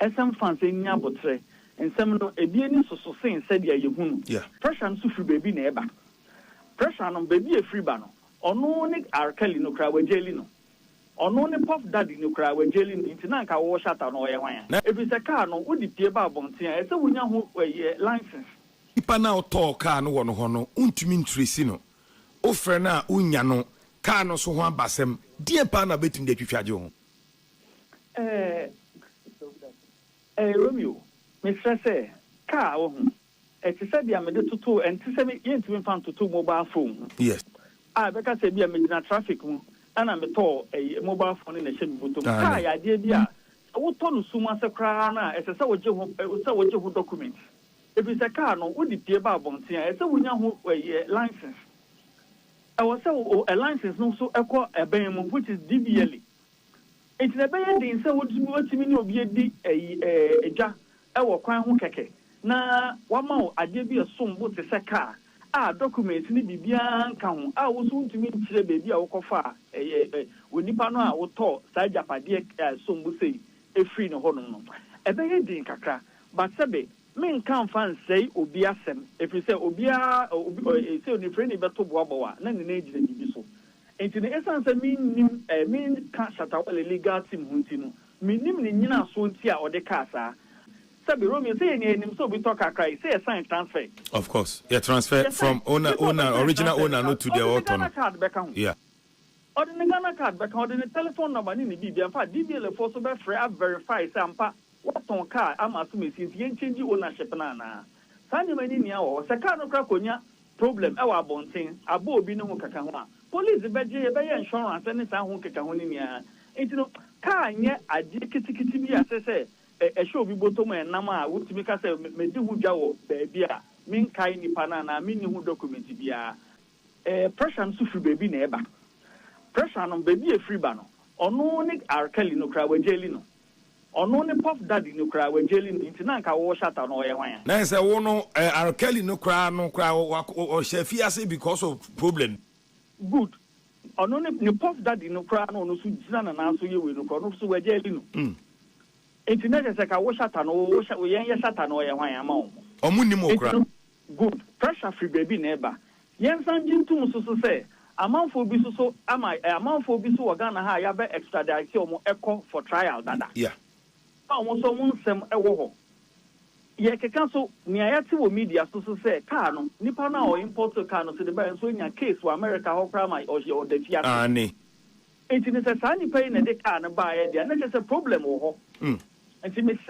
SM fans nnya abotrɛ. Nsɛm no, ebi ani soso sen sɛdeɛ yɛhu no. Pressure no nso firi baabi na ɛba. Pressure no, baabi a ɛfiri ba no, ɔno ne R. Kelly no koraa, wɔagyeli no. Ɔno ne Puff Daddy no koraa, wɔagyeli no. Nti na anka wo Shatta no, ɔyɛ hwan a? Ɛfiri sɛ car no, wode pue ba abɔnten a, ɛsɛ sɛ wonya ho ɛyɛ license. Nipa no a wotɔɔ car no wɔ no hɔ no, wontumi ntrace no. Wofrɛ no a, wonnya no. Car no nso ho abasɛm. Deɛn paa na wobɛtumi de atwitwa agye wo ho? Ɛɛ, ɛɛ, Romeo, mesrɛ sɛ, kaa a woahu, ɛte sɛ deɛ mede totoo, ɛnte sɛ me, yɛntumi mfa ntoto mobile phone ho. A ɛbɛka sɛ ebia megyina traffic mu ɛna metɔɔ ɛyi, mobile phone no na ɛhyɛ me bɔtɔ mu. Kaa yɛ adeɛ bi a, sɛ wotɔ no sum ase koraa no a, ɛsɛ sɛ wogye ho, sɛ wogye ho document. Ɛfiri sɛ kaa no, wode pue ba abɔnten a, ɛsɛ sɛ wonya ho ɛyi, license. Ɛwɔ sɛ wo, ɛ, license no nso kɔ ɛbɛn mu, which is DVLA. Enti na ɛbɛyɛ den sɛ wobɛtumi ne obi adi ayi dwa wɔ kwan ho kɛkɛ na wama wo adeɛ bi a ɛsom bo te sɛ kaa a documents ne biribiara nka ho a wo nso wontumi nkyerɛ baabi a wokɔfaa onipa no a wotɔɔ saa agyapadeɛ a ɛsom bo sei firii ne hɔnom no. Ɛbɛyɛ den kakra but sɛbe menka mfa nsɛe obi asɛm ɛfiri sɛ obiara sɛ onifirani bɛto boaboa a na ne nan gyina biribi so. Enti no, esiane sɛ minnim ɛ, menka Shatta Wale legal team ho nti no, minnim ne nnyinasoɔ nti a ɔde kaa saa. Sɛbe, Romeo, sɛ yɛn nyinaa yɛnim sɛ obi tɔ car koraa yi, sɛ yɛ sign transfer. Of course, yɛ transfer Yɛ sign, from owner, nipa a owner, ɔbɛ sign original transfer no owner no koraa, to deɛ ɔde ne ɔretɔ no. Ghana card bɛka ho. Ɔde ne Ghana card bɛka ho, ɔde ne telephone number ne ne biribiara. In fact, DVLA foɔ nso bɛfrɛ a verify sɛ ampa woatɔn car ama asomasi nti yɛn change ownership no anaa. Saa nneɛma no nyinaa wɔ hɔ. Sɛ car no koraa kɔnya problem wɔ abɔnten, abɔ obi ne ho keka ho a, police bɛgye, yɛbɛyɛ insurance ne saa ho nkekaho no nyinaa. Nti no, car nyɛ adeɛ ketekete bi a ɛsɛ sɛ ɛhyɛ obi bɔtɔ mu a ɛnam a wotumi ka sɛ medi ho dwa wɔ baabi a menkae nipa no anaa menni ho document biara. Pressure no nso firi baabi na ɛba. Pressure no, baabi a ɛfiri ba no, ɔno ne R. Kelly no koraa, wɔagyeli no. Ɔno ne Puff Daddy no koraa wagyeli no nti na anka wo Shatta no ɔyɛ hwan a? Na sɛ wo no eh, R Kelly no koraa no koraa ɔhyɛ afiase because of problem. Good. Ɔno ne ne Puff Daddy no koraa no ɔno nso gyina ne nan so yɛ wei no koraa ɔno nso wagyeli no. Nti na kyerɛ sɛ ka wo Shatta no wo wo yɛn yɛ Shatta no ɔyɛ hwan ama wɔn? Ɔmo nnim wo Nti koraa. no good. Pressure firi baabi na ɛba. Yɛnsan gye ntom nso so sɛ amanfoɔ bi nso so ama eh, amanfoɔ bi nso wɔ Ghana ha a yɛabɛ extradite wɔn kɔ for trial dada. A wɔn nso wɔn nsɛm wɔ hɔ. Yɛkeka nso, nea yɛate wɔ media so so sɛ car no, nipa no a ɔ import car no so de baeɛ nso anya case wɔ America hɔ koraa ma ɔhyɛ ɔda fiase. Nti no sɛ saa nipa yi na ɛde car no baeɛ deɛ a, na kyerɛ sɛ problem wɔ hɔ. Nti mesrɛ.